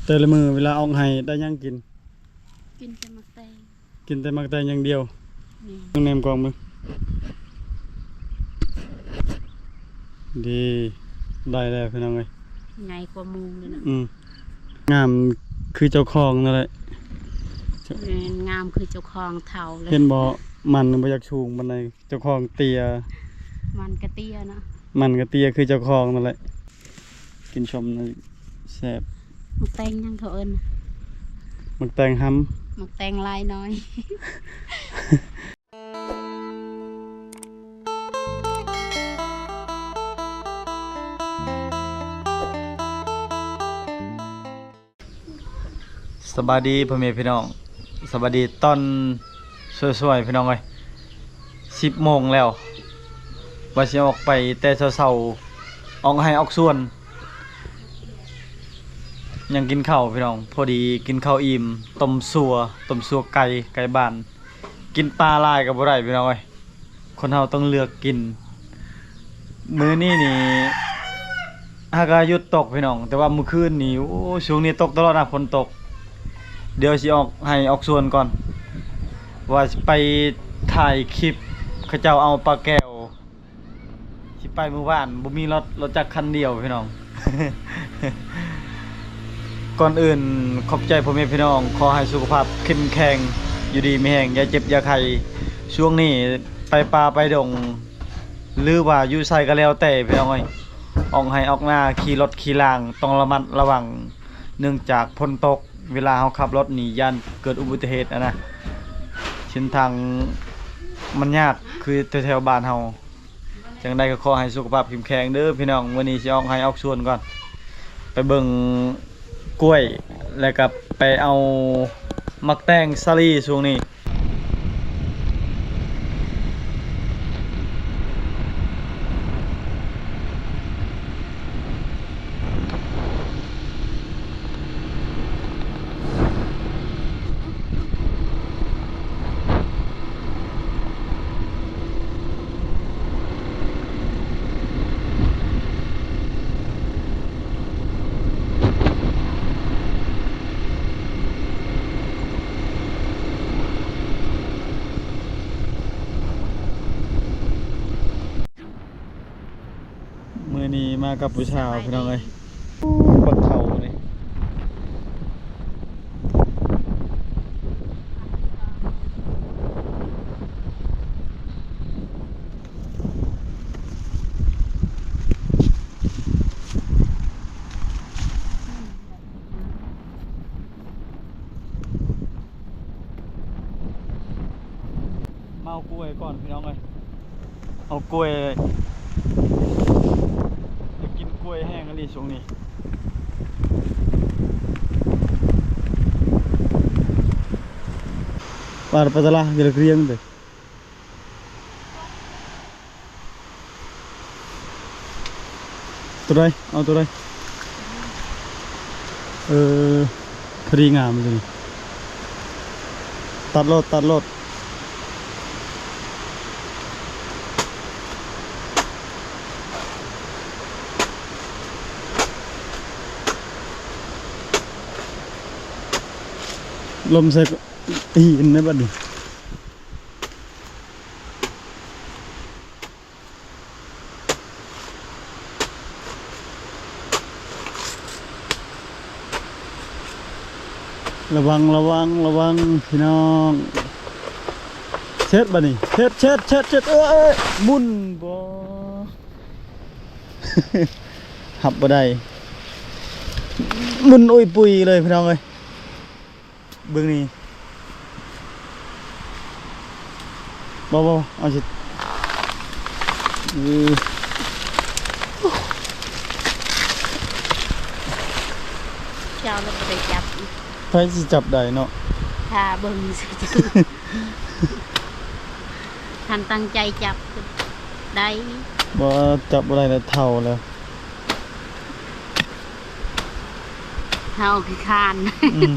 ແຕ່ລະມື້ເວລາອອກໄຮ່ໄດ້ຫຍັງກິນ? ກິນແຕ່ໝາກແຕງ ກິນແຕ່ໝາກແຕງຢ່າງດຽວ. ແມ່ນ ເບິ່ງແນມກ້ອງເບິ່ງ. ດີ ໄດ້ແລ້ວພີ່ນ້ອງເອີຍ ໃຫຍ່ກວ່າໝູ່ເລີຍນະ. ອືມ ງາມຄືເຈົ້າຂອງນັ້ນແຫຼະ. ແມ່ນ ງາມຄືເຈົ້າຂອງເຖົ້າເລີຍ. ເຫັນບໍ່ ມັນບໍ່ຢາກສູງປານໃດ ເຈົ້າຂອງເຕ້ຍ. ມັນກະເຕ້ຍເນາະ ມັນກະເຕ້ຍຄືເຈົ້າຂອງນັ້ນແຫຼະ. ກິນສົ້ມນີ້ແຊບ. ໝາກແຕງຫຍັງເຂົາເອີ້ນ? ໝາກແຕງຫຳ. ໝາກແຕງລາຍນ້ອຍ. ສະບາຍດີພໍ່ແມ່ພີ່ນ້ອງ ສະບາຍດີຕອນສວຍໆ ພີ່ນ້ອງເອີຍ. ສິບໂມງແລ້ວ ວ່າຊິອອກໄປແຕ່ເຊົ້າໆ ອອກໄຮ່ອອກສວນ ຍັງກິນເຂົ້າພີ່ນ້ອງ. ພໍດີກິນເຂົ້າອີ່ມ ຕົ້ມຊົ່ວ ຕົ້ມຊົ່ວໄກ່ ໄກ່ບ້ານ. ກິນປາຫຼາຍກໍບໍ່ໄດ້ພີ່ນ້ອງເອີຍ ຄົນເຮົາຕ້ອງເລືອກກິນ. ມື້ນີ້ນີ້ຫາກະຢຸດຕົກພີ່ນ້ອງ ແຕ່ວ່າມື້ຄືນນີ້ ໂອ້ ຊ່ວງນີ້ຕົກຕະຫຼອດນະ ຝົນຕົກ. ດຽວຊິອອກໄຮ່ອອກສວນກ່ອນ ວ່າຊິໄປຖ່າຍຄລິບເຂົາເຈົ້າເອົາປາແກ້ວ. ຊິໄປມື້ວານ ບໍ່ມີລົດ ລົດຈັກຄັນດຽວພີ່ນ້ອງ. ກ່ອນອື່ນຂອບໃຈພໍ່ແມ່ພີ່ນ້ອງ ຂໍໃຫ້ສຸຂະພາບເຂັ້ມແຂງ ຢູ່ດີມີແຮງ ຢ່າເຈັບຢ່າໄຂ້. ຊ່ວງນີ້ໄປປ່າໄປດົງ ຫຼືວ່າຢູ່ໃສກໍແລ້ວແຕ່ພີ່ນ້ອງເອີຍ ອອກໄຮ່ອອກນາ ຂີ່ລົດຂີ່ລາງ ຕ້ອງລະມັດລະວັງ ເນື່ອງຈາກຝົນຕົກ ເວລາເຮົາຂັບລົດນີ້ ຢ້ານເກີດອຸບັດຕິເຫດຫັ້ນນະ. ເສັ້ນທາງມັນຍາກ ຄືແຖວໆບ້ານເຮົາ. ຈັ່ງໃດກໍຂໍໃຫ້ສຸຂະພາບເຂັ້ມແຂງເດີພີ່ນ້ອງ. ມື້ນີ້ຊິອອກໄຮ່ອອກສວນກ່ອນ ໄປເບິ່ງກ້ວຍ ແລ້ວກໍໄປເອົາໝາກແຕງສາລີຊ່ວງນີ້. ມື້ນີ້ມາກັບຜູ້ສາວພີ່ນ້ອງເອີຍ. ໂອ້ ບັກເຖົ້ານີ້ ມາເອົາກ້ວຍກ່ອນພີ່ນ້ອງເອີຍ ເອົາກ້ວຍ ຢາກກິນກ້ວຍແຮງອີ່ຫຼີຊ່ວງນີ້. ປາ ປາຕະລາ ເວລາກຽງເດ້. ໂຕໃດ? ເອົາໂຕໃດ? ເອີ ພໍດີງາມເລີຍ ຕັດໂລດ ຕັດໂລດ. ລົມໃສ່ຫີນໃນບັດນີ້. ລະວັງ ລະວັງ ລະວັງພີ່ນ້ອງ. ເຊັດບັດນີ້ ເຊັດ ເຊັດ ເຊັດ ເຊັດ. ເອີຍ ໝຸນບໍ່ ຮັບບໍ່ໄດ້ ໝຸນອຸຍປຸຍເລີຍພີ່ນ້ອງເອີຍ. ເບິ່ງນີ້ ບໍ່ ບໍ່ ເອົາຊິ ເອີ ເຈົ້າລະບໍ່ໄດ້ຈັບ ໃຜຊິຈັບໄດ້ເນາະ ຖ້າເບິ່ງຊື່ໆ ຄັນຕັ້ງໃຈຈັບໄດ້ ບໍ່ ຈັບບໍ່ໄດ້ແລ້ວ ເຖົ້າແລ້ວ. ເຮົາຂີ້ຄ້ານ ອືມ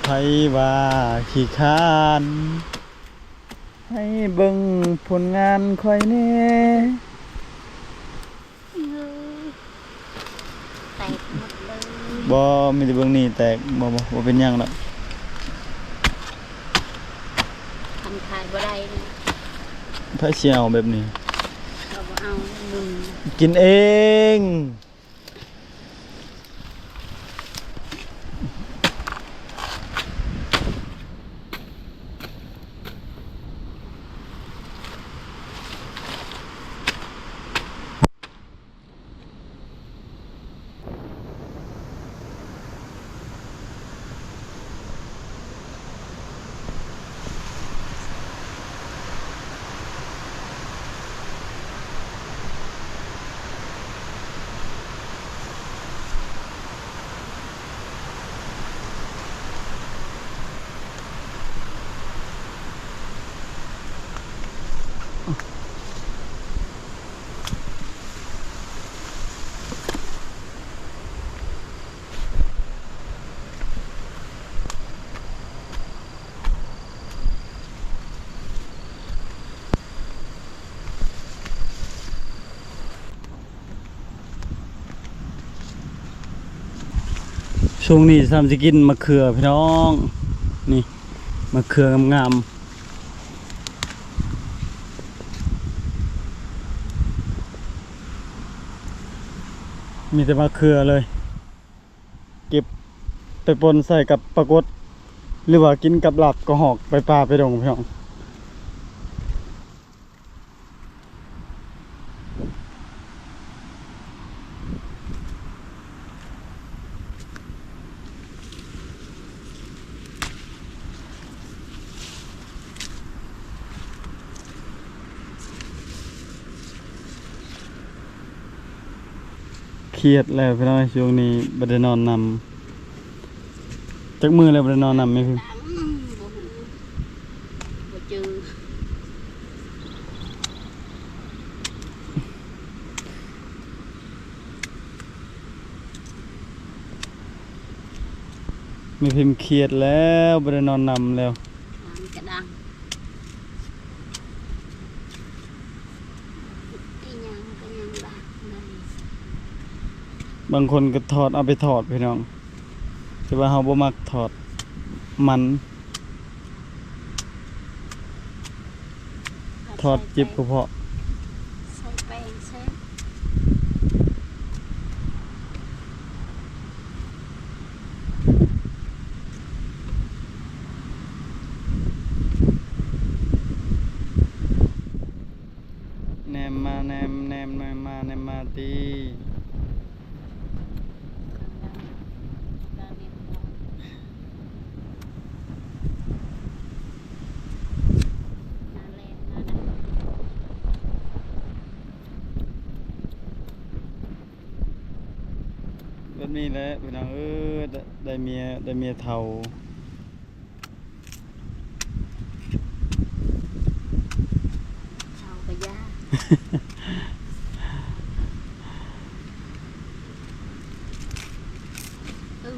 ໃຜວ່າຂີ້ຄ້ານ ໃຫ້ເບິ່ງຜົນງານຂ້ອຍແດ່. ເອີ ແຕກ ບໍ່ ມີແຕ່ເບິ່ງນີ້ແຕກ. ບໍ່ ບໍ່ ບໍ່ເປັນຫຍັງດອກ. ຄັນຂາຍບໍ່ໄດ້ນີ້ ໃຜຊິເອົາແບບນີ້? ເຂົາບໍ່ເອົາ. ມຶງກິນເອງ. ຊ່ວງນີ້ຊ້ຳຊິກິນໝາກເຂືອພີ່ນ້ອງ. ນີ້ ໝາກເຂືອງາມໆ ມີແຕ່ໝາກເຂືອເລີຍ. ເກັບໄປປົ່ນໃສ່ກັບປາກົດ ຫຼືວ່າກິນກັບລາບກະຮອກ ໄປປ່າໄປດົງພີ່ນ້ອງ. ຄຽດແລ້ວພີ່ນ້ອງ ຊ່ວງນີ້ບໍ່ໄດ້ນອນນຳ. ຈັກມື້ແລ້ວບໍ່ໄດ້ນອນນຳແມ່ພິມ? ບໍ່ຮູ້ ບໍ່ຈື່. ແມ່ພິມຄຽດແລ້ວ ບໍ່ໄດ້ນອນນຳແລ້ວ. ກະດັງ ອີຫຍັງກະຍັງລາກໄດ້. ບາງຄົນກະຖອດເອົາໄປທອດພີ່ນ້ອງ ແຕ່ວ່າເຮົາບໍ່ມັກທອດມັນ ທອດເຈັບກະເພາະ. ໃສ່ແປ້ງແຊບ. ແນມມາ ແນມ ແນມ ແນມມາ ແນມມາຕິ. ແບບນີ້ແຫຼະພີ່ນ້ອງເອີຍ ໄດ້ ໄດ້ເມຍ ໄດ້ເມຍເຖົ້າ. ເຂົາກະຢາກ ເອີ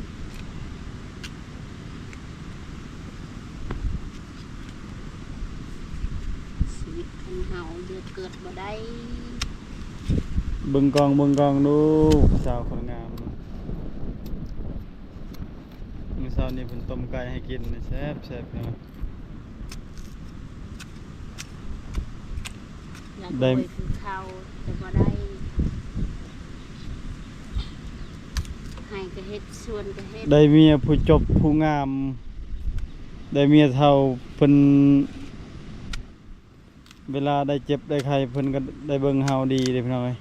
ຊີວິດຄົນເຮົາເລືອກເກີດບໍ່ໄດ້. ເບິ່ງກ້ອງ ເບິ່ງກ້ອງດູ ຜູ້ສາວຄົນງາມ. ມື້ເຊົ້ານີ້ເພິ່ນຕົ້ມໄກ່ໃຫ້ກິນ ແຊບໆ ເນາະ. ຢາກໄດ້ ໄດ້ກິນເຂົ້າແຕ່ບໍ່ໄດ້ ໄຮ່ກະເຮັດ ສວນກະເຮັດ. ໄດ້ເມຍຜູ້ຈົບຜູ້ງາມ ໄດ້ເມຍເຖົ້າ ເພິ່ນ ເວລາໄດ້ເຈັບໄດ້ໄຂ້ ເພິ່ນກະໄດ້ເບິ່ງເຮົາດີເດ້ພີ່ນ້ອງເອີຍ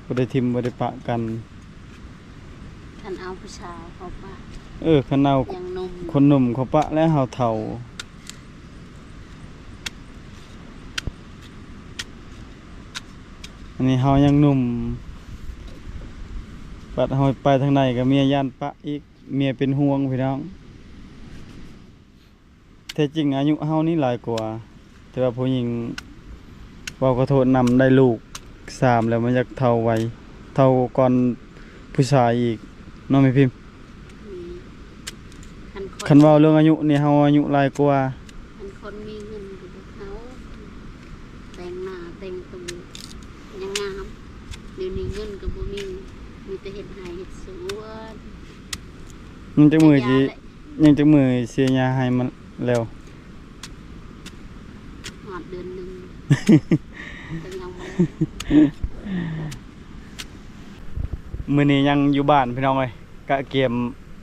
ບໍ່ໄດ້ຖິ້ມບໍ່ໄດ້ປະກັນ. ຄັນເອົາຜູ້ສາວເຂົາປະ ເອີ ຄັນເອົາ ຍັງໜຸ່ມ ຄົນໜຸ່ມເຂົາປະແລ້ວເຮົາເຖົ້າ. ອັນນີ້ເຮົາຍັງໜຸ່ມ ບັດເຮົາໄປທາງໃດກະເມຍຢ້ານປະອີກ ເມຍເປັນຫ່ວງພີ່ນ້ອງ. ແທ້ຈິງອາຍຸເຮົານີ້ຫຼາຍກວ່າ ແຕ່ວ່າຜູ້ຍິງ ເວົ້າຂໍໂທດນຳ ໄດ້ລູກສາມແລ້ວ ມັນຢາກເຖົ້າໄວ ເຖົ້າກ່ອນຜູ້ຊາຍອີກເນາະແມ່ພິມ. ອືມ ຄັນຄົນ ຄັນເວົ້າເລື່ອງອາຍຸນີ້ ເຮົາອາຍຸຫຼາຍກວ່າ. ຄັນຄົນມີເງິນກະບໍ່ເຖົ້າ ແຕ່ງໜ້າແຕ່ງໂຕຍັງງາມ. ດຽວນີ້ເງິນກະບໍ່ມີ ມີແຕ່ເຮັດໄຮ່ເຮັດສວນ. ຍັງຈັກມື້ຊິ ຍັງຈັກມື້ເສຍຫຍ້າໃຫ້ມັນແລ້ວ? ຮອດເດືອນໜຶ່ງ ກໍຍັງບໍ່ ມື້ນີ້ຍັງຢູ່ບ້ານພີ່ນ້ອງເອີຍ ກະກຽມ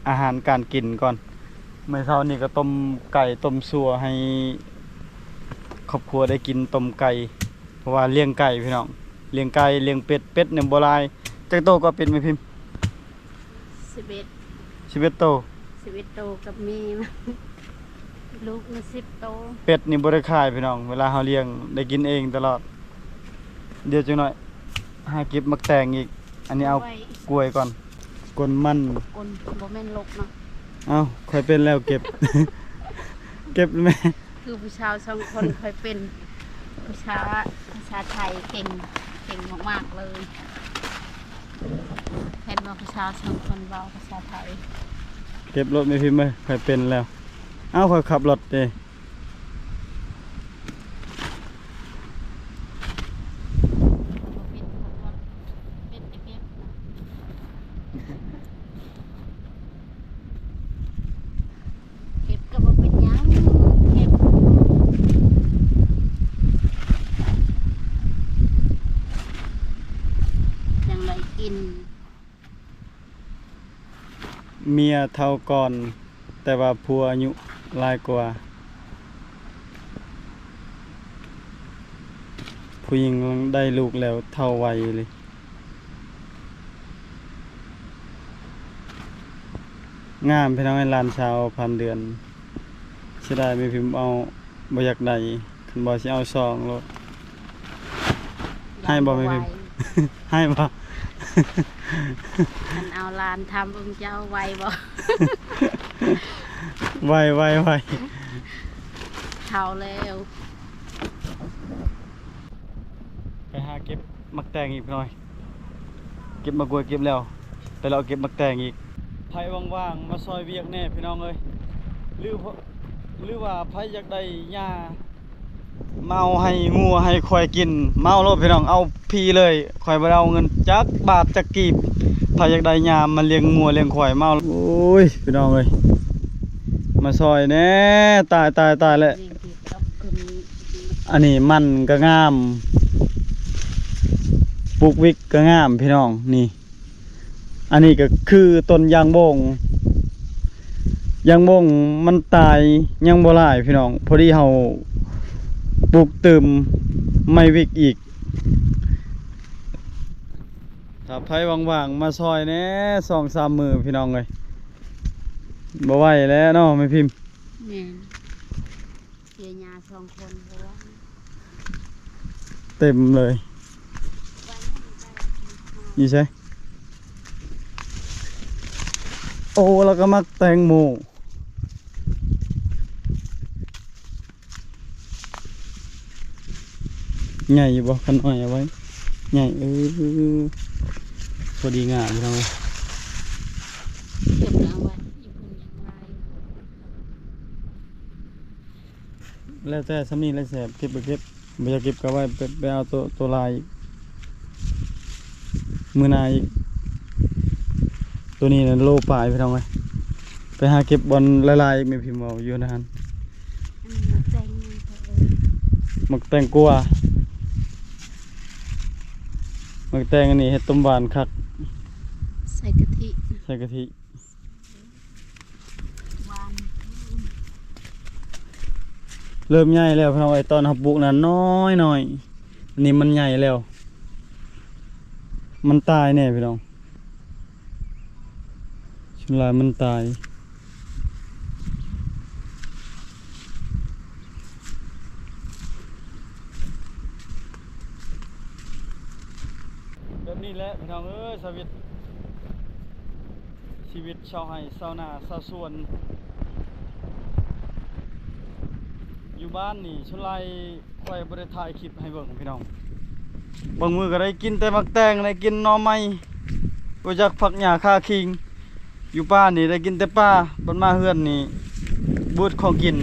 ອາຫານການກິນກ່ອນ. ມື້ເຊົ້ານີ້ກໍຕົ້ມໄກ່ຕົ້ມຊົ່ວໃຫ້ຄອບຄົວໄດ້ກິນ ຕົ້ມໄກ່ ເພາະວ່າລ້ຽງໄກ່ພີ່ນ້ອງ ລ້ຽງໄກ່ລ້ຽງເປັດ. ເປັດນີ້ບໍ່ຫຼາຍ. ຈັກໂຕກໍເປັດແມ່ພິມ? ສິບເອັດ ສິບເອັດໂຕ ສິບເອັດໂຕກັບແມ່ມັນ ລູກມັນສິບໂຕ. ເປັດນີ້ບໍ່ໄດ້ຂາຍພີ່ນ້ອງ ເວລາເຮົາລ້ຽງໄດ້ກິນເອງຕະຫຼອດ. ດຽວຈັກໜ້ອຍຫາເກັບໝາກແຕງອີກ. ອັນນີ້ເອົາ ໄວ້ ກ້ວຍກ່ອນ ກົນມັນ ກົນ ບໍ່ແມ່ນລົກເນາະ. ເອົ້າ ຂ້ອຍເປັນແລ້ວເກັບ ເກັບແມ່. ຄືຜູ້ສາວສອງຄົນຂ້ອຍເປັນ ຜູ້ສາວພາສາໄທເກັ່ງ ເກັ່ງມາກໆເລີຍ. ເຫັນວ່າຜູ້ສາວສອງຄົນເວົ້າພາສາໄທ. ເກັບລົດແມ່ພິມເອີຍ ຂ້ອຍເປັນແລ້ວ. ເອົ້າ ຂ້ອຍຂັບລົດເດ້. ເກັບກໍບໍ່ເປັນຫຍັງ ເກັບຈັ່ງໄດ້ກິນ. ເມຍເຖົ້າກ່ອນ ແຕ່ວ່າຜົວອາຍຸຫຼາຍກວ່າ. ຜູ້ຍິງໄດ້ລູກແລ້ວເຖົ້າໄວເລີຍ. ງາມພີ່ນ້ອງເອີຍ ຫຼານສາວພັນເດືອນ. ເສຍດາຍແມ່ພິມເອົາບໍ່ຢາກໄດ້ ຄັນບໍ່ຊິເອົາສອງໂລດ. ໃຫ້ບໍ່ແມ່ພິມ? ໃຫ້ບໍ່? ຄັນເອົາຫຼານ ຖາມເບິ່ງເຈົ້າໄວບໍ່? ໄວ ໄວ ໄວ. ເຖົ້າແລ້ວ. ໄປຫາເກັບໝາກແຕງອີກໜ້ອຍ. ເກັບໝາກກ້ວຍເກັບແລ້ວ ໄປເລາະເກັບໝາກແຕງອີກ. ໃຜວ່າງໆມາຊ່ອຍວຽກແດ່ພີ່ນ້ອງເອີຍ ຫຼື ຫຼືວ່າໃຜຢາກໄດ້ຫຍ້າມາເອົາໃຫ້ງົວໃຫ້ຄວາຍກິນ ມາເອົາໂລດພີ່ນ້ອງ ເອົາຟຣີເລີຍ. ຂ້ອຍບໍ່ໄດ້ເອົາເງິນຈັກບາດຈັກກີບ. ໃຜຢາກໄດ້ຫຍ້າມາລ້ຽງງົວລ້ຽງຄວາຍ ມາເອົາ. ໂອ້ຍ ພີ່ນ້ອງເອີຍ ມາຊ່ອຍແດ່. ຕາຍ ຕາຍ ຕາຍແລ້ວ. ອັນນີ້ມັນກໍງາມ ປູກວິກກໍງາມພີ່ນ້ອງນີ້. ອັນນີ້ກໍຄືຕົ້ນຢາງບົງ ຢາງບົງມັນຕາຍຍັງບໍ່ຫຼາຍພີ່ນ້ອງ. ພໍດີເຮົາປູກຕື່ມໃໝ່ວິກອີກ. ຖ້າໃຜວ່າງໆມາຊ່ອຍແດ່ ສອງສາມມື້ພີ່ນ້ອງເອີຍ. ບໍ່ໄຫວແລ້ວເນາະແມ່ພິມ. ແມ່ນ. ເສຍຫຍ້າສອງຄົນ ເຕັມເລີຍ. ຢູ່ໃສ? ໂອ້ ລາວກໍມັກແຕງໂມ. ໃຫຍ່ຢູ່ບໍ່? ຄັນນ້ອຍເອົາໄວ້. ໃຫຍ່ ເອີ ພໍດີງາມພີ່ນ້ອງ. ເກັບແລ້ວເອົາໄວ້ ຢູ່ພຸ້ນຍັງຫຼາຍ. ແລ້ວແຕ່ ສ່ຳນີ້ແຫຼະແຊບ ເກັບໄປເກັບ ບໍ່ຢາກເກັບກໍໄວ້ ໄປ ໄປເອົາໂຕ ໂຕຫຼາຍອີກ ມື້ໜ້າອີກ. ໂຕນີ້ນະໂລປາຍພີ່ນ້ອງເອີຍ. ໄປຫາເກັບບ່ອນຫຼາຍໆອີກ ແມ່ພິມເວົ້າຢູ່ນະຫັ້ນ. ອັນນີ້ໝາກແຕງ ໝາກແຕງກວາ ໝາກແຕງອັນນີ້ເຮັດຕົ້ມຫວານຄັກ ໃສ່ກະທິ ໃສ່ກະທິ. ເລີ່ມໃຫຍ່ແລ້ວພີ່ນ້ອງເອີຍ ຕອນເຮົາປູກນັ້ນນ້ອຍໆ ອັນນີ້ມັນໃຫຍ່ແລ້ວ ມັນຕາຍແນ່ພີ່ນ້ອງ ສ່ວນຫຼາຍມັນຕາຍ. ແບບນີ້ແຫຼະພີ່ນ້ອງເອີຍ ຊີວິດ ຊີວິດຊາວໄຮ່ຊາວນາຊາວສວນ ຢູ່ບ້ານນີ້ ສ່ວນຫຼາຍຂ້ອຍບໍ່ໄດ້ຖ່າຍຄລິບໃຫ້ເບິ່ງພີ່ນ້ອງ. ບາງມື້ກໍໄດ້ກິນແຕ່ໝາກແຕງ ໄດ້ກິນໜໍ່ໄມ້ ບໍ່ຈັກຜັກຫຍ້າຄາຄີງ. ຢູ່ປ່ານີ້ໄດ້ກິນແຕ່ປາ ບັດມາເຮືອນນີ້ເບິດຂອງກິນ.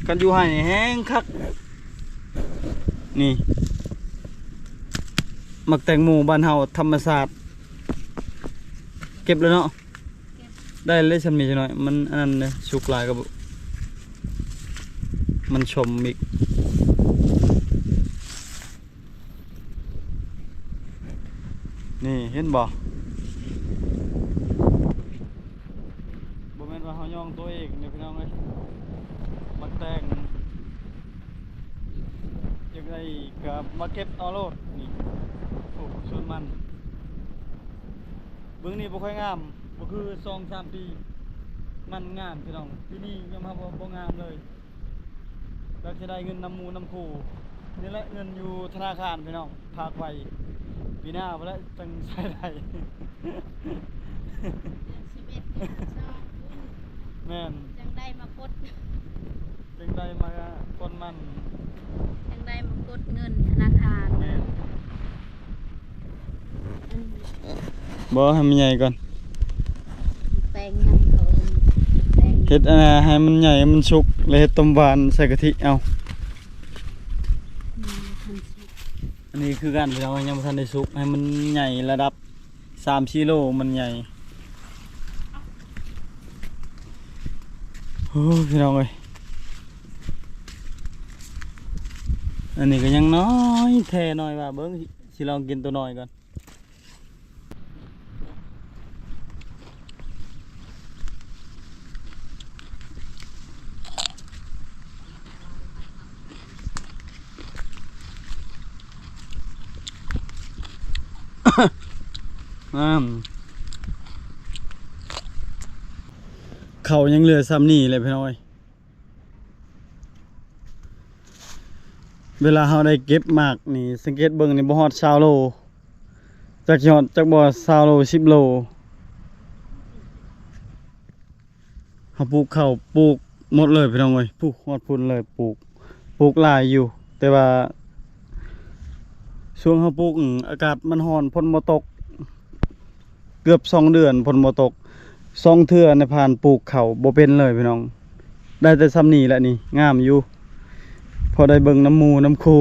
ຄັນຢູ່ໄຮ່ນີ້ແຮງຄັກ. ນີ້ ໝາກແຕງໂມບ້ານເຮົາທຳມະຊາດ ເກັບແລ້ວເນາະ. ໄດ້ເລີຍຊ່ຳນີ້ຈັກໜ້ອຍ ມັນອັນນັ້ນເດ້ ສຸກຫຼາຍກໍບໍ່ ມັນຊົມອີກ. ນີ້ເຫັນບໍ່? ບໍ່ແມ່ນວ່າເຮົາຍ້ອງຕົວເອງເດ້ພີ່ນ້ອງເອີຍ ມັກແຕ່ງ ຢາກໄດ້ກໍມາເກັບເອົາໂລດ. ນີ້ ໂອ້ ສວນມັນ ເບິ່ງນີ້ບໍ່ຄ່ອຍງາມ ບໍ່ຄືສອງສາມປີ ມັນງາມພີ່ນ້ອງ. ປີນີ້ຍອມຮັບວ່າບໍ່ງາມເລີຍ. ຢາກຈະໄດ້ເງິນນຳໝູ່ນຳຄູ່ ນີ້ແຫຼະເງິນຢູ່ທະນາຄານພີ່ນ້ອງ ຝາກໄວ້ ປີໜ້າພຸ້ນແຫຼະຈັ່ງໃຊ້ໄດ້. ເດືອນສິບເອັດ ເດືອນສິບສອງພຸ້ນ ແມ່ນ ຈັ່ງໄດ້ມາກົດ ຈຶ່ງໄດ້ມາກ່ອນມັນ ຈັ່ງໄດ້ມາກົດເງິນທະນາຄານ. ແມ່ນ ອັນ ບໍ່ ໃຫ້ມັນໃຫຍ່ກ່ອນ ແປງຫຍັງເຂົາເອີ້ນ ແປງ ເຮັດອັນນ່າ ໃຫ້ມັນໃຫຍ່ ໃຫ້ມັນສຸກ ແລ້ວເຮັດຕົ້ມຫວານໃສ່ກະທິເອົາ. ອືມ ທັນສຸກ ອັນນີ້ຄືກັນພີ່ນ້ອງ ຍັງບໍ່ທັນໄດ້ສຸກ ໃຫ້ມັນໃຫຍ່ລະດັບ ສາມສີ່ໂລມັນໃຫຍ່. ໂອ້ ພີ່ນ້ອງເອີຍ ອັນນີ້ກໍຍັງນ້ອຍແທ້ນ້ອຍວ່າ ເບິ່ງ ຊິລອງກິນໂຕນ້ອຍກ່ອນ. ອາ ເຂົ້າຍັງເຫຼືອຊ່ຳນີ້ແຫຼະພີ່ນ້ອງເອີຍ. ເວລາເຮົາໄດ້ເກັບໝາກນີ້ ສັງເກດເບິ່ງນີ້ ບໍ່ຮອດຊາວໂລ ຈັກຊິຮອດຈັກບໍ່ ຊາວໂລ ສິບໂລ. ເຮົາປູກເຂົ້າ ປູກໝົດເລີຍພີ່ນ້ອງເອີຍ ປູກຮອດພຸ້ນເລີຍ ປູກ ປູກຫຼາຍຢູ່ ແຕ່ວ່າຊ່ວງເຮົາປູກ ອາກາດມັນຮ້ອນ ຝົນບໍ່ຕົກ ເກືອບສອງເດືອນຝົນບໍ່ຕົກ ສອງເທື່ອໃນຜ່ານ ປູກເຂົ້າບໍ່ເປັນເລີຍພີ່ນ້ອງ. ໄດ້ແຕ່ຊ່ຳນີ້ແຫຼະນີ້ ງາມຢູ່ ພໍໄດ້ເບິ່ງນຳໝູ່ນຳຄູ່.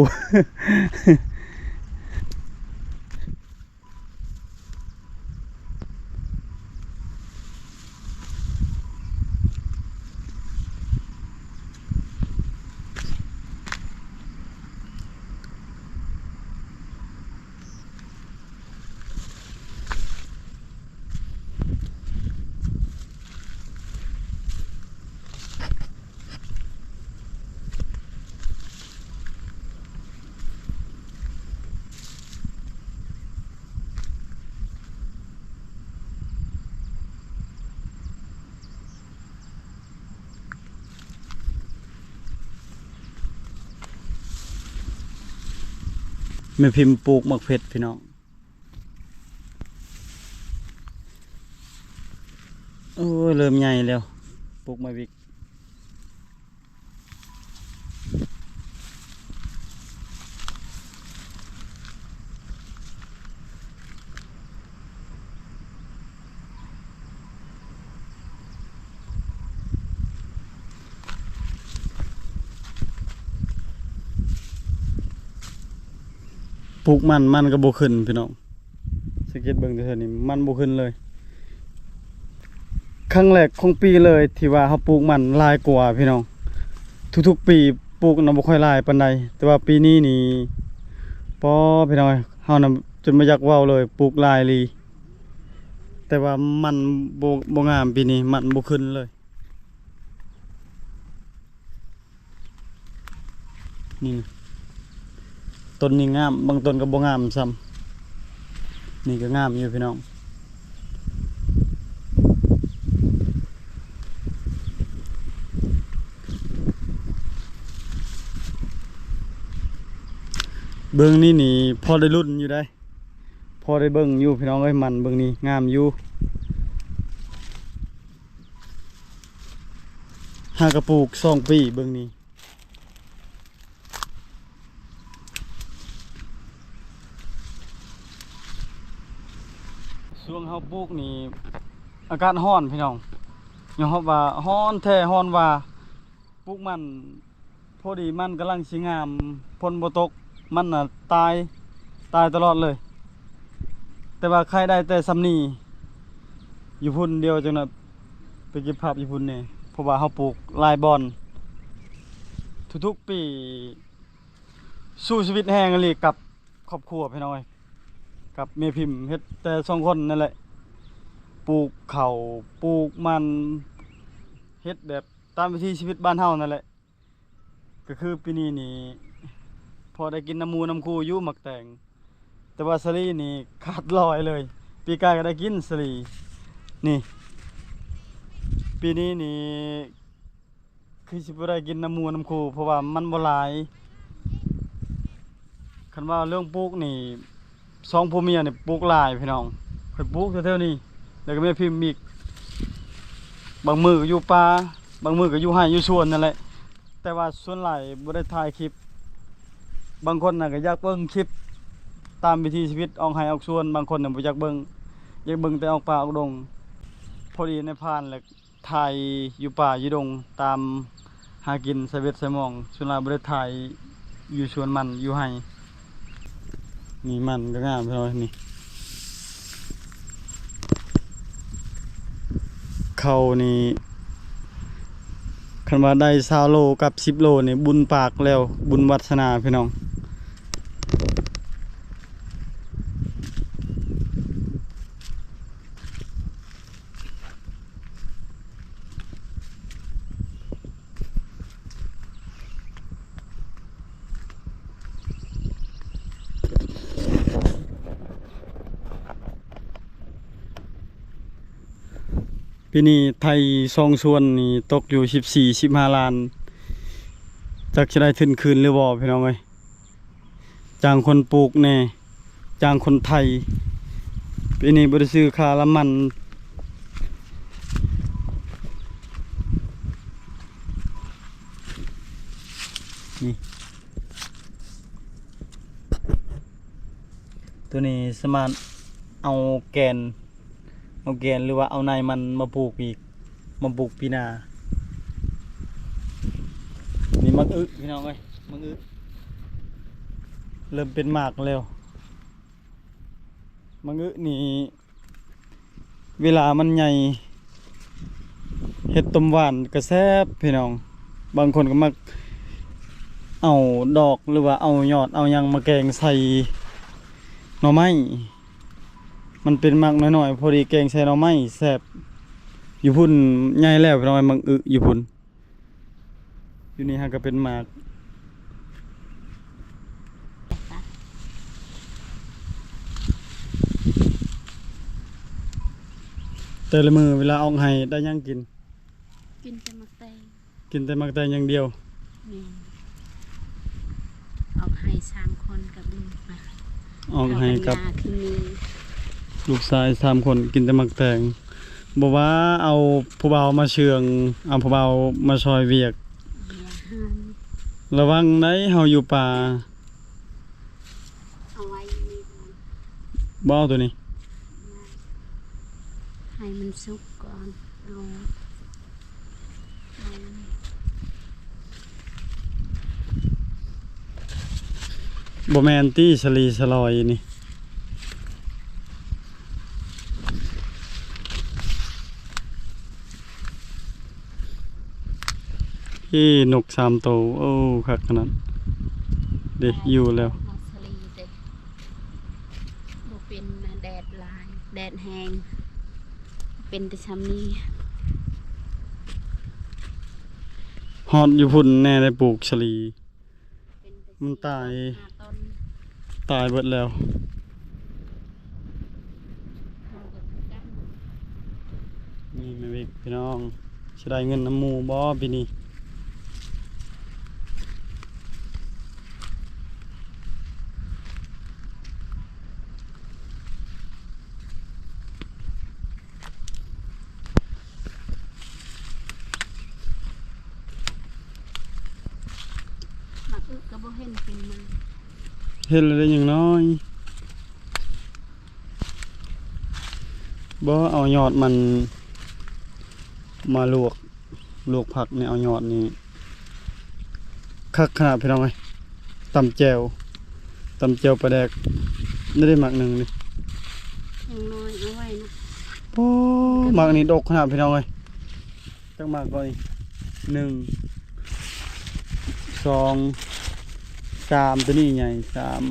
ແມ່ພິມປູກໝາກເຜັດພີ່ນ້ອງ. ໂອ້ຍ ເລີ່ມໃຫຍ່ແລ້ວ ປູກມາວິກ. ປູກມັນ ມັນກໍບໍ່ຂຶ້ນພີ່ນ້ອງ. ສັງເກດເບິ່ງແຖວໆນີ້ ມັນບໍ່ຂຶ້ນເລີຍ. ຄັ້ງແລກຂອງປີເລີຍທີ່ວ່າເຮົາປູກມັນຫຼາຍກວ່າພີ່ນ້ອງ. ທຸກໆປີປູກນະບໍ່ຄ່ອຍຫຼາຍປານໃດ ແຕ່ວ່າປີນີ້ນີ້ ປໍ ພີ່ນ້ອງເອີຍ ເຮົານະຈົນບໍ່ຢາກເວົ້າເລີຍ ປູກຫຼາຍອີ່ຫຼີ. ແຕ່ວ່າມັນບໍ່ ບໍ່ງາມປີນີ້ ມັນບໍ່ຂຶ້ນເລີຍ. ນີ້ ຕົ້ນນີ້ງາມ ບາງຕົ້ນກໍບໍ່ງາມຊ້ຳ. ນີ້ກໍງາມຢູ່ພີ່ນ້ອງ. ເບິ່ງນີ້ນີ້ ພໍໄດ້ລຸ້ນຢູ່ໃດ໋ ພໍໄດ້ເບິ່ງຢູ່ພີ່ນ້ອງເອີຍ. ມັນເບິ່ງນີ້ງາມຢູ່. ຫາກະປູກສອງປີເບິ່ງນີ້. ຊ່ວງເຮົາປູກນີ້ ອາກາດຮ້ອນພີ່ນ້ອງ. ຍອມຮັບວ່າຮ້ອນແທ້ຮ້ອນວ່າ. ປູກມັນ ພໍດີມັນກຳລັງຊິງາມ ຝົນບໍ່ຕົກ ມັນນະຕາຍ ຕາຍຕະຫຼອດເລີຍ. ແຕ່ວ່າໄຄໄດ້ແຕ່ຊ່ຳນີ້ ຢູ່ພຸ້ນດຽວຈັ່ງນະ ໄປເກັບພາບຢູ່ພຸ້ນແດ່ ເພາະວ່າເຮົາປູກຫຼາຍບ່ອນ ທຸກໆປີ ສູ້ຊີວິດແຮງອີ່ຫຼີກັບຄອບຄົວພີ່ນ້ອງເອີຍ ກັບແມ່ພິມ ເຮັດແຕ່ສອງຄົນນັ້ນແຫຼະ ປູກເຂົ້າ ປູກມັນ ເຮັດແບບຕາມວິຖີຊີວິດບ້ານເຮົານັ້ນແຫຼະ. ກໍຄືປີນີ້ນີ້ ພໍໄດ້ກິນນຳໝູ່ນຳຄູ່ຢູ່ໝາກແຕງ ແຕ່ວ່າສາລີນີ້ຂາດລອຍເລີຍ. ປີກາຍກໍໄດ້ກິນສາລີນີ້ ປີນີ້ນີ້ຄືຊິບໍ່ໄດ້ກິນນຳໝູ່ນຳຄູ່ ເພາະວ່າມັນບໍ່ຫຼາຍ. ຄັນວ່າເລື່ອງປູກນີ້ ສອງຜົວເມຍນີ້ປູກຫຼາຍພີ່ນ້ອງ ຂ້ອຍປູກແຖວໆນີ້ ແລ້ວກໍແມ່ພິມອີກ ບາງມື້ກໍຢູ່ປ່າ ບາງມື້ກໍຢູ່ໄຮ່ຢູ່ສວນນັ້ນແຫຼະ ແຕ່ວ່າສ່ວນຫຼາຍບໍ່ໄດ້ຖ່າຍຄລິບ. ບາງຄົນນະກໍຢາກເບິ່ງຄລິບຕາມວິຖີຊີວິດອອກໄຮ່ອອກສວນ ບາງຄົນນະບໍ່ຢາກເບິ່ງ ຢາກເບິ່ງແຕ່ອອກປ່າອອກດົງ. ພໍດີນາຍພານແຫຼະ ຖ່າຍຢູ່ປ່າຢູ່ດົງ ຕາມຫາກິນໃສ່ເບັດໃສ່ໝອງ ສ່ວນຫຼາຍບໍ່ໄດ້ຖ່າຍຢູ່ສວນມັນຢູ່ໄຮ່. ນີ້ມັນກໍງາມພີ່ນ້ອງ ນີ້ ເຂົ້ານີ້ ຄັນວ່າໄດ້ຊາວໂລກັບສິບໂລນີ້ບຸນປາກແລ້ວ ບຸນວັດສະໜາພີ່ນ້ອງ. ປີນີ້ໄຖສອງສວນນີ້ຕົກຢູ່ສິບສີ່ ສິບຫ້າລ້ານ ຈັກຊິໄດ້ທຶນຄືນຫຼືບໍ່ພີ່ນ້ອງເອີຍ. ຈ້າງຄົນປູກແດ່ ຈ້າງຄົນໄຖ ປີນີ້ບໍ່ໄດ້ຊື້ຄ່ານ້ຳມັນ. ນີ້ ໂຕນີ້ສາມາດເອົາແກ່ນ ເອົາແກ່ນ ຫຼືວ່າເອົາໃນມັນມາປູກອີກ ມາປູກປີໜ້າ. ນີ້ໝາກອຶພີ່ນ້ອງເອີຍ ໝາກອຶເລີ່ມເປັນໝາກແລ້ວ. ໝາກອຶນີ້ເວລາມັນໃຫຍ່ ເຮັດຕົ້ມຫວານກໍແຊບພີ່ນ້ອງ. ບາງຄົນກໍມັກເອົາດອກ ຫຼືວ່າເອົາຍອດ ເອົາຫຍັງມາແກງໃສ່ໜໍ່ໄມ້. ມັນເປັນໝາກນ້ອຍໆ ພໍດີແກງໃສ່ໜໍ່ໄມ້ແຊບ. ຢູ່ພຸ້ນໃຫຍ່ແລ້ວພີ່ນ້ອງ ໝາກອຶຢູ່ພຸ້ນ ຢູ່ນີ້ຫາກະເປັນໝາກ. ແຕ່ລະມື້ເວລາອອກໄຮ່ໄດ້ຫຍັງກິນ? ກິນແຕ່ໝາກແຕງ ກິນແຕ່ໝາກແຕງຢ່າງດຽວ. ແມ່ນ ອອກໄຮ່ສາມຄົນກັບລູກນະ ອອກໄຮ່ກັບ ເຮົາກໍມີລູກຊາຍສາມຄົນ ກິນແຕ່ໝາກແຕງ. ບໍ່ວ່າເອົາຜູ້ບ່າວມາເຊື່ອງ ເອົາຜູ້ບ່າວມາຊ່ອຍວຽກ ວຽກເຮືອນ ລະວັງໄດ໋ ເຮົາຢູ່ປ່າ. ເອົາໄວ້ຢູ່ນີ້ກ່ອນ ບໍ່ເອົາໂຕນີ້ ໃຫ້ມັນສຸກກ່ອນ ເອົາ ບໍ່ແມ່ນຕິ ສະຫຼີສະຫຼອຍນີ້. ເອີ ນົກສາມໂຕ ໂອ້ ຄັກຂະໜາດເດ້ ຢູ່ແລ້ວ. ບໍ່ເປັນນະ ແດດຫຼາຍ ແດດແຮງ ເປັນແຕ່ຊ່ຳນີ້. ຮອດຢູ່ພຸ້ນແດ່ໄດ້ປູກສາລີ ມັນຕາຍ ຕາຍເບິດແລ້ວ. ນີ້ແມ່ວິກພີ່ນ້ອງ ຊິໄດ້ເງິນນຳໝູ່ບໍ່ປີນີ້? ໝາກອຶກະບໍ່ເຫັນເປັນມາ ເຫັນແລ້ວໄດ້ຫຍັງນ້ອຍ. ບໍ່ ເອົາຍອດມັນມາລວກ ລວກຜັກນີ້ ເອົາຍອດນີ້ ຄັກຂະໜາດພີ່ນ້ອງເອີຍ. ຕຳແຈ່ວ ຕຳແຈ່ວປາແດກ ໄດ້ໝາກໜຶ່ງນີ້ ຢ່າງນ້ອຍເອົາໄວ້ນະ. ໂອ້ ໝາກນີ້ດົກຂະໜາດພີ່ນ້ອງເອີຍ. ຈັກໝາກກ່ອນນີ້ ໜຶ່ງ ສອງ ສາມ ໂຕນີ້ໃຫຍ່ ສາມ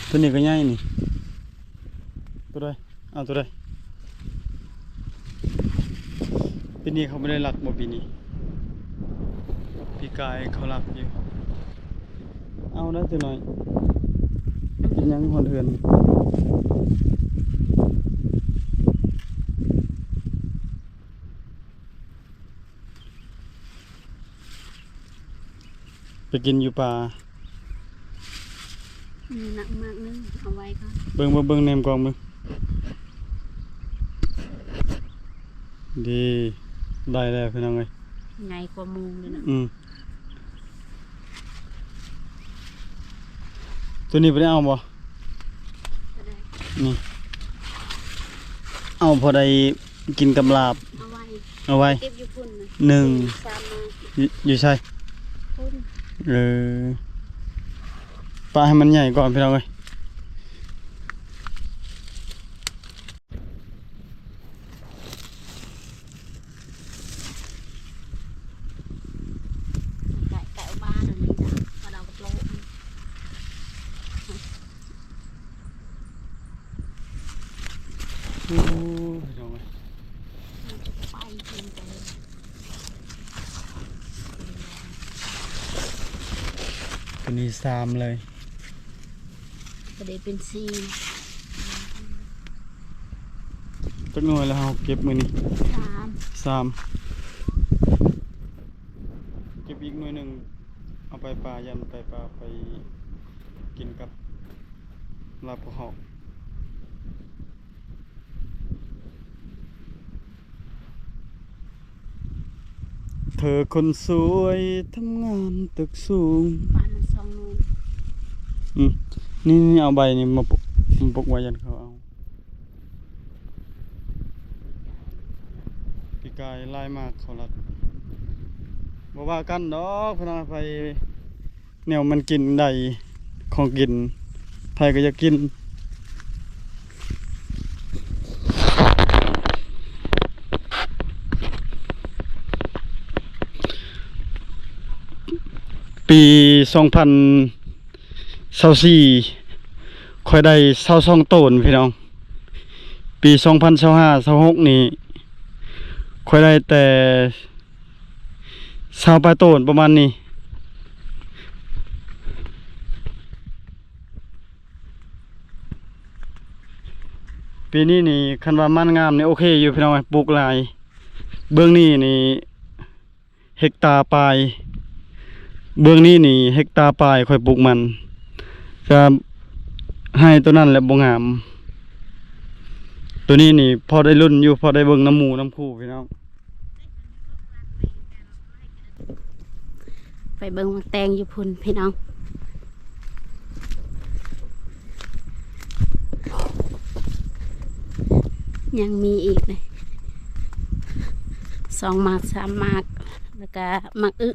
ໂຕນີ້ກໍໃຫຍ່ນີ້ ໂຕໃດ? ເອົາໂຕໃດ? ປີນີ້ເຂົາບໍ່ໄດ້ລັກບໍ່ປີນີ້? ປີກາຍເຂົາລັກຢູ່. ເອົາໄດ້ຈັກໜ້ອຍ ເຮັດຫຍັງຮອດເຮືອນ? ໄປກິນຢູ່ປ່າ. ມີໜັກມາກໜຶ່ງ ເອົາໄວ້ກ່ອນ. ເບິ່ງ ເບິ່ງ ເບິ່ງ ແນມກ້ອງເບິ່ງ. ດີ ໄດ້ແລ້ວພີ່ນ້ອງເອີຍ. ໃຫຍ່ກວ່າໝູ່ເລີຍນະ. ອືມ ໂຕນີ້ບໍ່ໄດ້ເອົາບໍ່? ໂຕໃດ? ນີ້ ເອົາພໍໄດ້ກິນກັບລາບ. ເອົາໄວ້ ເອົາໄວ້ ເກັບຢູ່ພຸ້ນນະ ໜຶ່ງ ສາມມາ. ຢູ່ ຢູ່ໃສ? ພຸ້ນ. ເອີ ປະໃຫ້ມັນໃຫຍ່ກ່ອນພີ່ນ້ອງເອີຍ. ໄກ່ ໄກ່ອອກມາໂດນນີ້ນະ ມາເອົາກັບໂລະ. ໂອ້ຍ ພີ່ນ້ອງເອີຍ ໄປເຖິງໄກ ໂຕນີ້ສາມເລີຍ. ກໍໄດ້ເປັນສີ່. ຈັກໜ່ວຍແລ້ວເຮົາເກັບມື້ນີ້? ສາມ ສາມ. ເກັບອີກໜ່ວຍໜຶ່ງ ເອົາໄປປ່າ ຢ້ານໄປປ່າ ໄປກິນກັບລາບກະເຫາະ. ເທີຄົນສວຍທຳງານຕຶກສູງ. ປານສອງໜ່ວຍ. ອືມ ນີ້ ນີ້ ເອົາໃບນີ້ມາປົກ ມາປົກໄວ້ ຢ້ານເຂົາເອົາ. ປີກາຍຫຼາຍມາກ ເຂົາລັກ. ບໍ່ວ່າກັນດອກ ພີ່ນ້ອງ ໃຜ ແນວມັນກິນໄດ້ ຂອງກິນ ໃຜກໍຢາກກິນ. ປີສອງພັນຊາວສີ່ ຂ້ອຍໄດ້ຊາວສອງໂຕນ ພີ່ນ້ອງ. ປີສອງພັນຊາວຫ້າ ຊາວຫົກນີ້ ຂ້ອຍໄດ້ແຕ່ ຊາວປາຍໂຕນປະມານນີ້. ປີນີ້ນີ້ ຄັນວ່າມັນງາມນີ້ໂອເຄຢູ່ພີ່ນ້ອງ ປູກຫຼາຍ. ເບື້ອງນີ້ນີ້ເຮັກຕາປາຍ ເບື້ອງນີ້ນີ້ເຮັກຕາປາຍ ຂ້ອຍປູກມັນ. ກະໄຮ່ໂຕນັ້ນແຫຼະບໍ່ງາມ. ໂຕນີ້ນີ້ພໍໄດ້ລຸ້ນຢູ່ ພໍໄດ້ເບິ່ງນຳໝູ່ນຳຄູ່ພີ່ນ້ອງ. ໄປເບິ່ງໝາກແຕງຢູ່ພຸ້ນພີ່ນ້ອງ. ຍັງມີອີກເດ້ ສອງໝາກ ສາມໝາກ ແລ້ວກະໝາກອຶ.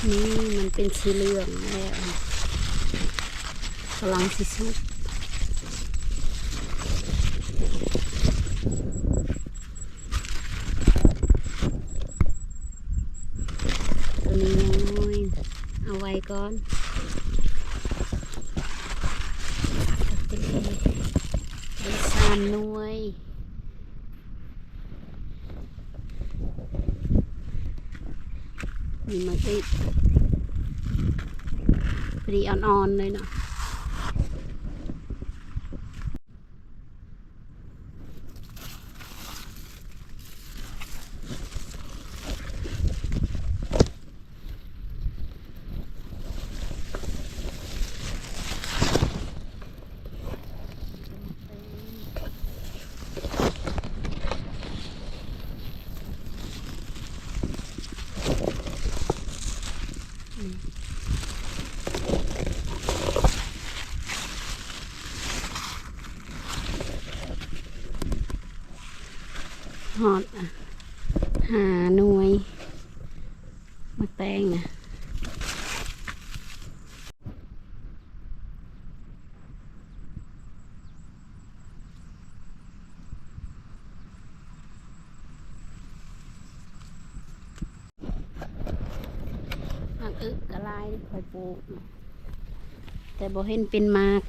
ນີ້ມັນເປັນສີເຫຼືອງແລ້ວ ກຳລັງຊິສຸກ. ໂຕນີ້ຍັງນ້ອຍ ເອົາໄວ້ກ່ອນ. ໄດ້ສາມໜ່ວຍ. ນີ້ມາຕິ ພໍດີອ່ອນໆເລີຍເນາະ. ຮອດຫ້າໜ່ວຍ ໝາກແຕງນະ. ໝາກອຶກກໍຫຼາຍ ຂ້ອຍປູກ ແຕ່ບໍ່ເຫັນເປັນໝາກ.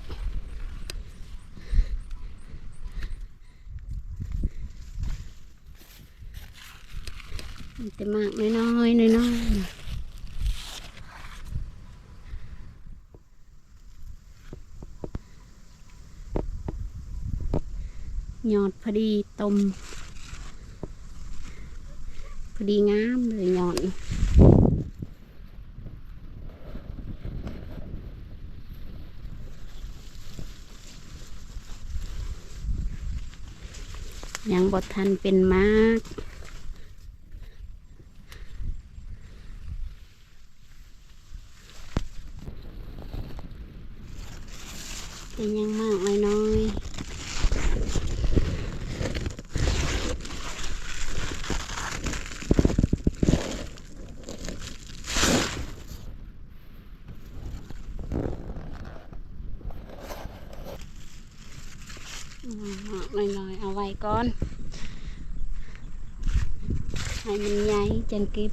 ມີແຕ່ໝາກນ້ອຍໆ ນ້ອຍໆ ຍອດພໍດີຕົ້ມ ພໍດີງາມເລີຍຍອດ. ຍັງບໍ່ທັນເປັນໝາກ ແຕ່ຍັງໝາກນ້ອຍໆ. ອືມ ໝາກນ້ອຍໆ ເອົາໄວ້ກ່ອນ ໃຫ້ມັນໃຫຍ່ຈັ່ງເກັບ.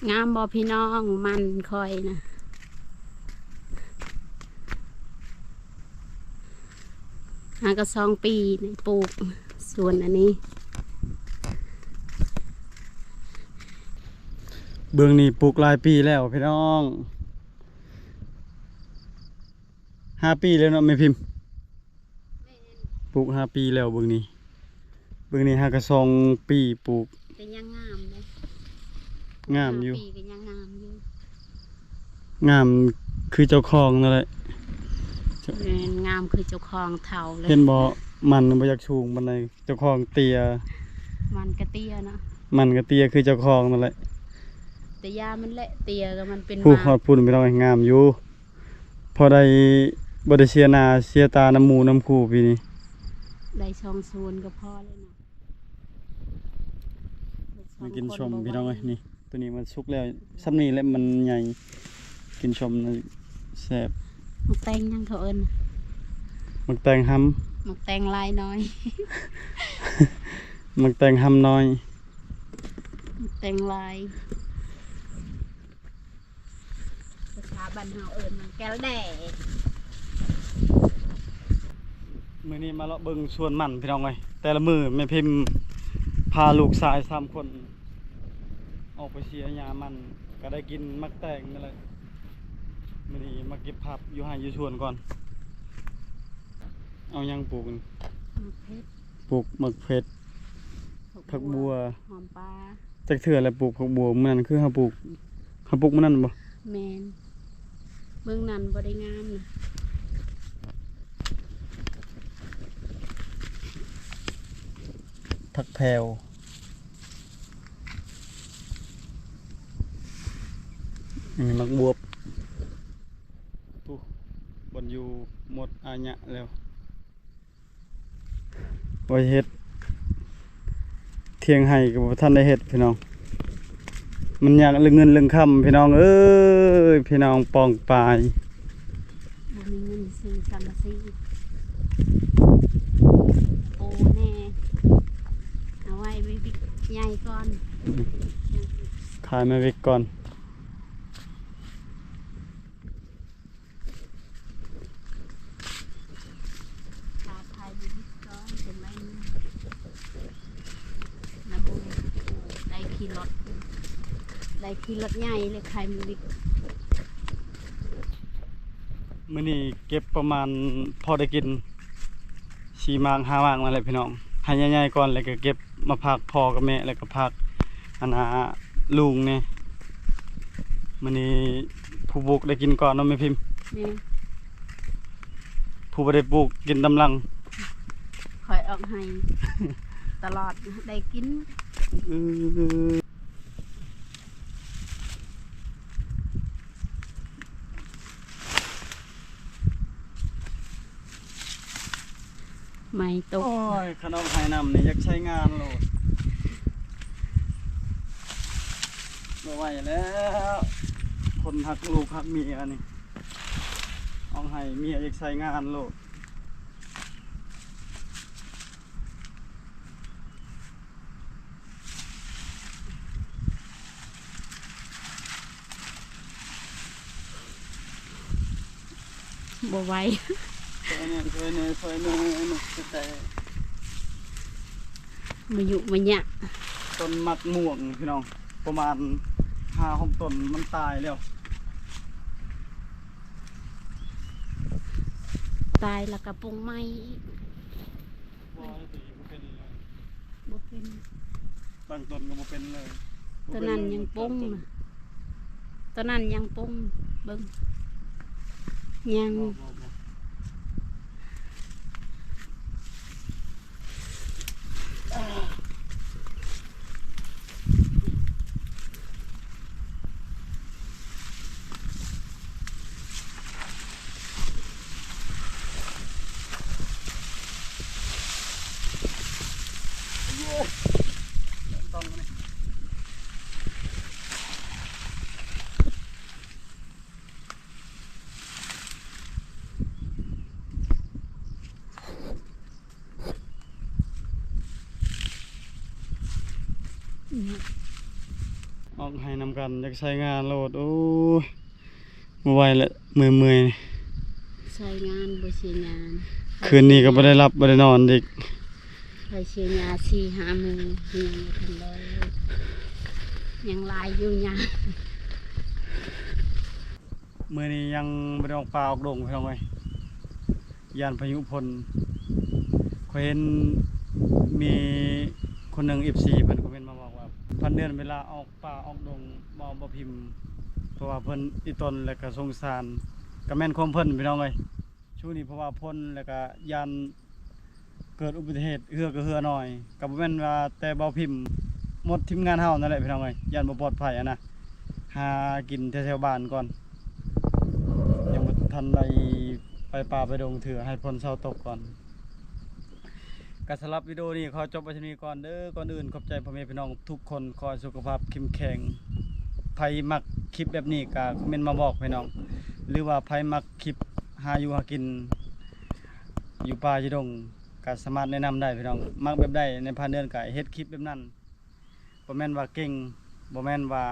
ງາມບໍ່ພີ່ນ້ອງ ມັນຂ້ອຍນະ ຫາກໍສອງປີນີ້ປູກສວນອັນນີ້. ເບື້ອງນີ້ປູກຫຼາຍປີແລ້ວພີ່ນ້ອງ ຫ້າປີແລ້ວເນາະແມ່ພິມ. ແມ່ນ ປູກຫ້າປີແລ້ວເບິ່ງນີ້ ເບິ່ງນີ້ຫາກະສອງປີປູກ ແຕ່ຍັງງາມເດ້ ງາມຢູ່ ຫ້າປີກໍຍັງງາມຢູ່ ງາມຄືເຈົ້າຂອງນັ້ນແຫຼະ ແມ່ນ ງາມຄືເຈົ້າຂອງເຖົ້າເລີຍ ເຫັນບໍ່ ມັນບໍ່ຢາກສູງປານໃດ ເຈົ້າຂອງເຕ້ຍ ມັນກະເຕ້ຍເນາະ ມັນກະເຕ້ຍຄືເຈົ້າຂອງນັ້ນແຫຼະ ແຕ່ຢ່າມັນແຫຼະ ເຕ້ຍກໍມັນເປັນ ຜູ້ ໝາກ ຮອດພຸ້ນພີ່ນ້ອງ ງາມຢູ່. ພໍໄດ້ ບໍ່ໄດ້ເສຍໜ້າເສຍຕານຳໝູ່ນຳຄູ່ປີນີ້ ໄດ້ສອງສວນກໍພໍແລ້ວເນາະ ມາກິນສົ້ມພີ່ນ້ອງເອີຍ ນີ້ ໂຕນີ້ມັນສຸກແລ້ວ ສ່ຳນີ້ແຫຼະມັນໃຫຍ່ ກິນສົ້ມນັ້ນແຊບ. ໝາກແຕງຫຍັງເຂົາເອີ້ນ? ໝາກແຕງຫຳ ໝາກແຕງລາຍນ້ອຍ ໝາກແຕງຫຳນ້ອຍ ໝາກແຕງລາຍ. ພາສາບ້ານເຮົາເອີ້ນມັນແກ້ວແດ່. ມື້ນີ້ມາເລາະເບິ່ງສວນມັນພີ່ນ້ອງເອີຍ ແຕ່ລະມື້ແມ່ພິມພາລູກຊາຍສາມຄົນອອກໄປເສຍຫຍ້າມັນ ກໍໄດ້ກິນໝາກແຕງນັ້ນແຫຼະ. ມື້ນີ້ມາເກັບຜັກຢູ່ໄຮ່ຢູ່ສວນກ່ອນ. ເອົາຫຍັງປູກ? ໝາກເຜັດ ປູກໝາກເຜັດ ຜັກບົວ ຫອມປ່າ. ຈັກເທື່ອແລ້ວປູກຜັກບົວ? ມື້ນັ້ນຄືເຮົາປູກ ເຮົາປູກມື້ນັ້ນບໍ່? ແມ່ນ ເບິ່ງນັ້ນບໍ່ໄດ້ງາມນະ. ຜັກແພວ ອັນນີ້ໝາກບວບ. ຜູ້ ບ່ອນຢູ່ໝົດອາຍະແລ້ວ. ໄວ້ເຮັດ ຖຽງໄຮ່ກໍບໍ່ທັນໄດ້ເຮັດພີ່ນ້ອງ. ມັນຍາກເລື່ອງເງິນເລື່ອງຄຳພີ່ນ້ອງເອີຍ ພີ່ນ້ອງປ້ອງປາຍ. ບໍ່ມີເງິນຊື້ສັງກະສີ ໂອ້ແນ່ ເອົາໄວ້ໄວ້ວິກໃຫຍ່ກ່ອນ ຂາຍມາວິກກ່ອນ. ຂາຍຢູ່ວິກກ່ອນ ເປັນໄວໜຸ່ມນະ. ໄດ້ຂີ່ລົດ ໄດ້ຂີ່ລົດໃຫຍ່ເລີຍ ຂາຍຢູ່ວິກ. ມື້ນີ້ເກັບປະມານພໍໄດ້ກິນສີ່ໝາກຫ້າໝາກນັ້ນແຫຼະພີ່ນ້ອງ. ໃຫ້ໃຫຍ່ໆກ່ອນ ແລ້ວກໍເກັບມາຝາກພໍ່ກັບແມ່ ແລ້ວກໍຝາກ ອັນນ່າ ລຸງແດ່. ມື້ນີ້ຜູ້ບຸກໄດ້ກິນກ່ອນເນາະແມ່ພິມ. ແມ່ນ. ຜູ້ ຜູ້ບໍ່ໄດ້ປູກກິນຕາມຫຼັງ. ຂ້ອຍອອກໄຮ່ຕະຫຼອດ ໄດ້ກິນ. ເອີ ໄມ້ຕົກ. ໂອ້ຍ ຄັນອອກໄຮ່ນຳນີ້ຢາກໃຊ້ງານໂລດ ບໍ່ໄຫວແລ້ວ ຄົນຮັກລູກຮັກເມຍນີ້ ອອກໄຮ່ເມຍຢາກໃຊ້ງານໂລດ. ບໍ່ໄຫວ ຊ່ວຍແດ່ ຊ່ວຍແດ່ ຊ່ວຍແດ່ ມາຍຸມາຍະ. ຕົ້ນໝາກມ່ວງພີ່ນ້ອງ ປະມານຫ້າຫົກຕົ້ນມັນຕາຍແລ້ວ ຕາຍແລ້ວກະປຸງໃໝ່ອີກ. ບໍ່ ຕົວນີ້ບໍ່ເປັນເລີຍ ບໍ່ເປັນ ບາງຕົ້ນກໍບໍ່ເປັນເລີຍ. ຕົວນັ້ນຍັງປົງນະ ຕົວນັ້ນຍັງປົງ ເບິ່ງ ຍັງ ບໍ່ ບໍ່ ບໍ່. ອອກໄຮ່ນຳກັນ ຢາກໃຊ້ງານໂລດ ໂອ້ຍ ບໍ່ໄຫວແລ້ວ ເມື່ອຍໆ ໃຊ້ງານບໍ່ເສຍຫຍ້າ ຄືນນີ້ກໍບໍ່ໄດ້ຫຼັບບໍ່ໄດ້ນອນອີກ ໄປເສຍຫຍ້າສີ່ຫ້າມື້ ຍັງບໍ່ທັນໄດ້ ຍັງຫຼາຍຢູ່ຫຍ້າ. ມື້ນີ້ຍັງບໍ່ໄດ້ອອກປ່າອອກດົງພີ່ນ້ອງເອີຍ ຢ້ານພາຍຸຝົນ. ຂ້ອຍເຫັນມີຄົນໜຶ່ງ ເອັຟຊີ ເພິ່ນຄອມເມັນມາບອກວ່າ ພັນເດືອນເວລາອອກປ່າອອກດົງບໍ່ ບໍ່ພິມ ເພາະວ່າເພິ່ນອີ່ຕົນ ແລະກະສົງສານ ກະແມ່ນຄວາມເພິ່ນພີ່ນ້ອງເອີຍ ຊ່ວງນີ້ ເພາະວ່າຝົນ ແລະກະຢ້ານ ເກີດອຸບັດຕິເຫດເຮືອກະເຮືອໜ້ອຍ ກະບໍ່ແມ່ນວ່າແຕ່ເບົາພິມ ໝົດທີມງານເຮົານັ້ນແຫຼະພີ່ນ້ອງເອີຍ ຢ້ານບໍ່ປອດໄພຫັ້ນນະ ຫາກິນແຖວໆບ້ານກ່ອນ ຍັງບໍ່ທັນໄດ້ໄປປ່າໄປດົງເທື່ອ ໃຫ້ຝົນເຊົາຕົກກ່ອນ. ກະສຳລັບວິດີໂອນີ້ຂໍຈົບໄວ້ສ່ຳນີ້ກ່ອນເດີ ກ່ອນອື່ນຂອບໃຈພໍ່ແມ່ພີ່ນ້ອງທຸກຄົນ ຂໍໃຫ້ສຸຂະພາບເຂັ້ມແຂງ ໃຜມັກຄລິບແບບນີ້ກະຄອມເມັນມາບອກພີ່ນ້ອງ ຫຼືວ່າໃຜມັກຄລິບຫາຢູ່ຫາກິນ ຢູ່ປ່າຢູ່ດົງ ກະສາມາດແນະນຳໄດ້ພີ່ນ້ອງ ມັກແບບໃດໃນຜ່ານເດືອນກະເຮັດຄລິບແບບນັ້ນ ບໍ່ແມ່ນວ່າເກັ່ງ ບໍ່ແມ່ນວ່າ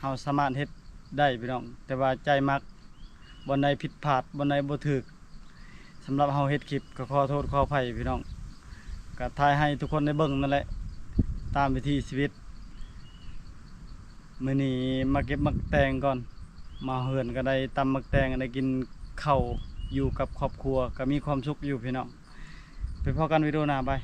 ເຮົາສາມາດເຮັດໄດ້ພີ່ນ້ອງ ແຕ່ວ່າໃຈມັກ ບ່ອນໃດຜິດພາດ ບ່ອນໃດບໍ່ຖືກ ສຳລັບເຮົາເຮັດຄລິບກະຂໍໂທດຂໍອະໄພພີ່ນ້ອງ ກະຖ່າຍໃຫ້ທຸກຄົນໄດ້ເບິ່ງນັ້ນແຫຼະ ຕາມວິຖີຊີວິດ. ມື້ນີ້ມາເກັບໝາກແຕງກ່ອນ ມາເຮືອນກະໄດ້ຕຳໝາກແຕງ ໄດ້ກິນເຂົ້າ ຢູ່ກັບຄອບຄົວ ກະມີຄວາມສຸກຢູ່ພີ່ນ້ອງ ໄປພໍ້ກັນວິດີໂອໜ້າ ບາຍ.